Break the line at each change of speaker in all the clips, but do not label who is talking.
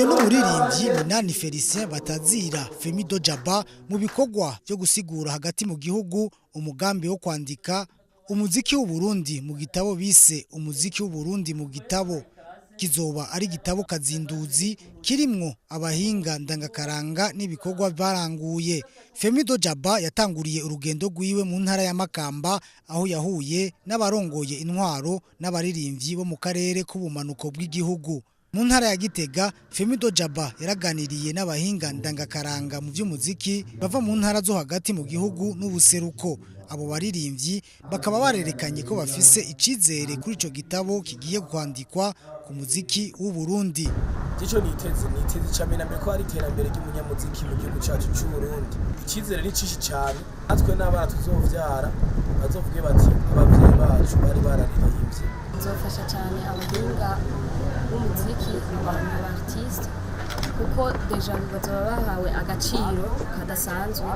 Uyo n'umuririmbyi Minani Felicien batazira Femido Jaba mu bikorwa byo gusigura hagati mu gihugu umugambi wo kwandika umuziki w'Uburundi mu gitabo bise Umuziki w'Uburundi mu gitabo. Kizoba ari igitabo kazinduzi kirimwo abahinga ndangakaranga n'ibikorwa baranguye. Femido Jaba yatanguriye urugendo rwiwe mu ntara ya Makamba, aho yahuye n'abarongoye intwaro n'abaririmbyi bo mu karere k'ubumanuko bw'igihugu. Mu ntara ya Gitega, Femido Jaba yaraganiriye n'abahinga ndangakaranga mu by'umuziki bava mu ntara zo hagati mu gihugu n'ubuseruko. Abo baririmbyi bakaba barerekanye ko bafise icizere kuri ico gitabo kigiye kwandikwa ku muziki w'u Burundi.
Ico niteze icambere na mbere ko ari iterambere ry'umunyamuziki mu gihugu cacu c'u Burundi. Icizere ni cinshi cane, natwe n'abana tuzovyara bazovuge bati: "Abavyeyi bacu bari bararirimbye."
Bizofasha cyane abahinga b'umuziki, abantu ba artiste, kuko déjà bazoba bahawe agaciro kadasanzwe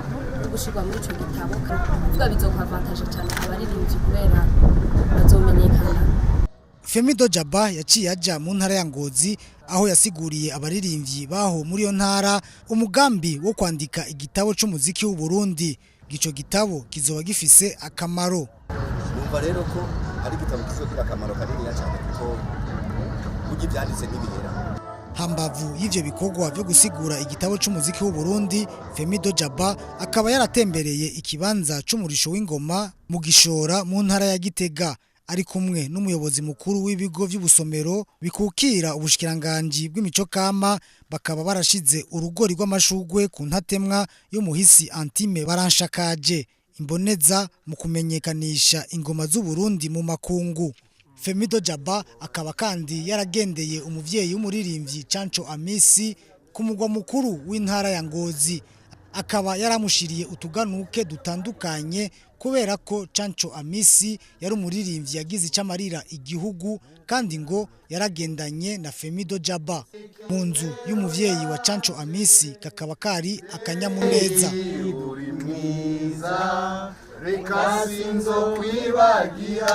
no gushirwa muri ico gitabo. Kuvuga bizokwavantaje cyane abaririmbyi kubera bazomenyekana.
Femido Jaba yaciye aja mu ntara ya Ngozi, aho yasiguriye abaririmbyi baho muri iyo ntara umugambi wo kwandika igitabo c'umuziki w'u Burundi. Ico gitabo kizoba gifise akamaro.
Numva rero ko ari igitabo kizogira akamaro kaniniya cyane, kuko burya ibyanditse ntibihera.
Hambavu y'ivyo bikorwa vyo gusigura igitabo c'umuziki w'u Burundi, Femido Jaba akaba yaratembereye ikibanza c'umurisho w'ingoma mu Gishora mu ntara ya Gitega, ari kumwe n'umuyobozi mukuru w'ibigo vy'ubusomero bikukira ubushikiranganji bw'imico kama. Bakaba barashize urugori rw'amashugwe ku ntatemwa y'umuhisi Antime Baranshakaje, imboneza mu kumenyekanisha ingoma z'u Burundi mu makungu. Femido Jaba akaba kandi yaragendeye umuvyeyi w'umuririmbyi Canco Amisi ku mugwa mukuru w'intara ya Ngozi, akaba yaramushiriye utuganuke dutandukanye, kubera ko Canco Amisi yari umuririmbyi yagize icamarira igihugu, kandi ngo yaragendanye na Femido Jaba. Mu nzu y'umuvyeyi wa Canco Amisi kakaba kari akanyamuneza.
Uri mwiza, reka sinzo kwibagira.